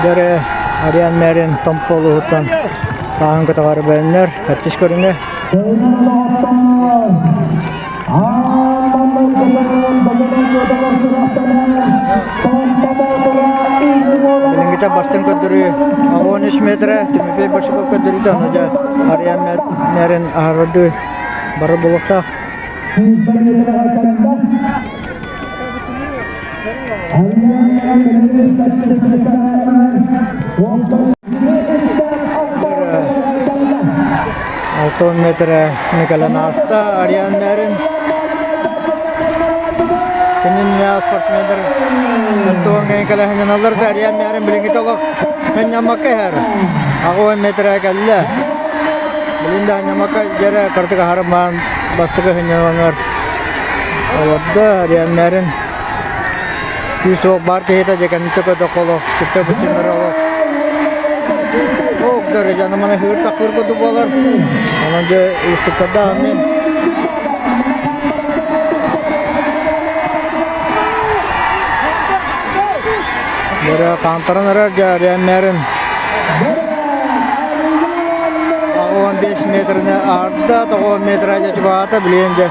Дөрө Ариан Мэрин Томпо улууһуттан тааһын көтөҕөр бэлэннэр Хэттис көрүҥэ. Билиҥҥитэ бастыҥ көрдөрүү 13 метрэ, Тимофей Большаков көрдөрүүтэ, ону дьэ Ариан Мэрин аһарардыы бары буолуохтаах. 6 метрэ кэлэн ааста Ариан Мэрин. Кинини спортсмендар туоҥҥа кэлэ сынньаналлар да Ариан Мэрин билиҥҥитэ олох сынньаммакка иһэр. 80 метрэ кэллэ. Билин да сынньаммакка дьэрэ кырдык аһарымаан бастакы сынньалаҥар олордо Ариан Мэрин. Күүс-уох баар киһитэ дьэ кэнниттэн көрдөххө олох кытта быччыҥнара олох Ох, дьоно маны ыһыыр-таххыыр курдук буолар. Онон дьэ уустуктардаах мин. Бөрө хаамтаран эрэр дьэ Ариан 15 метрини аарда, 9 метр дьэ чугаһаата билиэн дьэ.